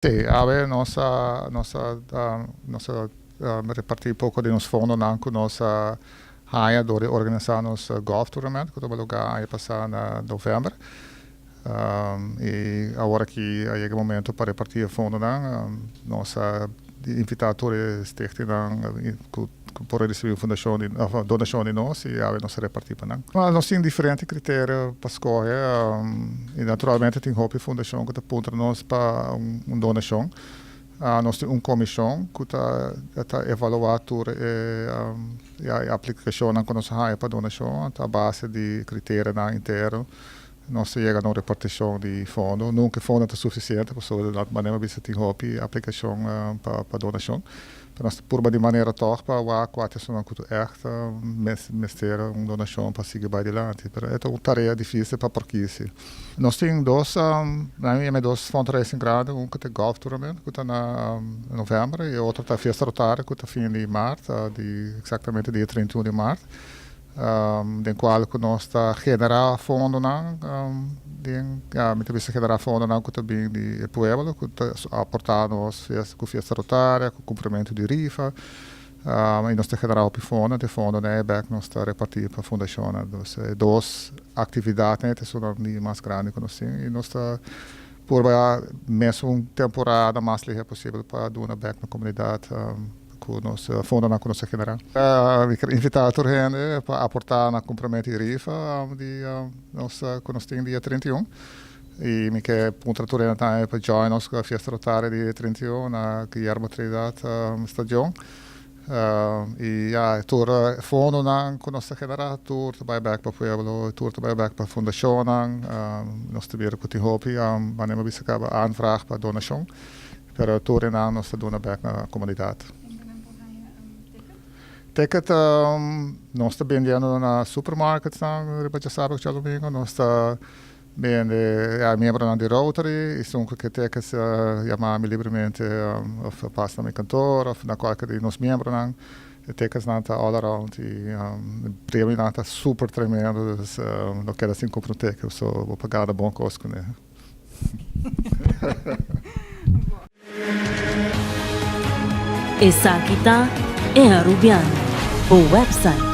Sí, awe nos a nos a nos a repartí poko di nos fondonan ku nos a haña dor di organisá nos golf tournament ku tuma lugá aña pasá na novèmber. I awor aki a yega e momento pa repartí e fondonan. Nos a invitá tur e stichtingnan ku por risibí un fundashon di òf donashon di nos i awe nos a repartí pa nan. Nos tin diferente kriterio pa skohe i naturalmente tin hopi fundashon ku ta puntra nos pa un donashon. Nos tin un komishon ku ta ta evaluá tur e ya e aplikashonnan ku nos a haña pa donashon a base di kriterionan interno. Nos ta yega na un repartishon di fondo. Nunka e fondo ta sufisiente pasobra di manera mi bisa tin hopi aplikashon pa donashon. Pero nos ta purba di manera tòg pa wak kua ta esunnan ku ta ègt mester un donashon pa sigui bai dilanti. Pero e ta un tarea difisil pa por kisi. Nos tin dos, nan a yama e dos fundraising grandi, un ku ta e golf tournament ku ta na novèmber i e otro ta fiesta rotario ku ta fin di mart, di eksaktamente dia 31 di mart. Den cual cu nos ta genera fondonan den, ya, mi ta bisa genera fondonan cu ta bin di e pueblo cu ta aporta nos cu fiesta rotaria, cu cumpramento di rifa, y nos ta genera hopi fondo, e fondonan ey bek nos ta reparti pa fundacionnan. Dus e dos actividadnan ey ta esunnan di mas grandi cu nos tin y nos ta purba mesun temporada mas lihe posibel pa duna bek na comunidad. Ku nos fondonan ku nos a generá. Mi ker invitá tur hende pa aportá na kumpramentu di rifa di nos ku nos tin dia 31. I mi ke puntra tur hende tambe pa join nos ku e fiesta rotaria di dia 31 na Guillermo Trinidad Stadion. I ya, tur fondonan ku nos ta generá tur ta bai bèk pa pueblo, tur ta bai bèk pa fundashonnan. Nos ta mira ku tin hopi manera mi a bisa kaba aanvraag pa donashon. Pero tur e nan nos ta duna bek na komunidat. Ticket nos ta bendiendo na supermarketsnan riba djasaber ku djadomingo. Nos ta bende ya miembronan di Rotary i esun ku ke tickets yama mi libremente of pasa na mi kantor of na kualke di nos miembronan. E ticketsnan ta all around i e premionan ta super tremendo dus no keda sin kumpra un ticket pasobra bo por gana bon kos kuné. Esaki ta E Arubiano, bo website.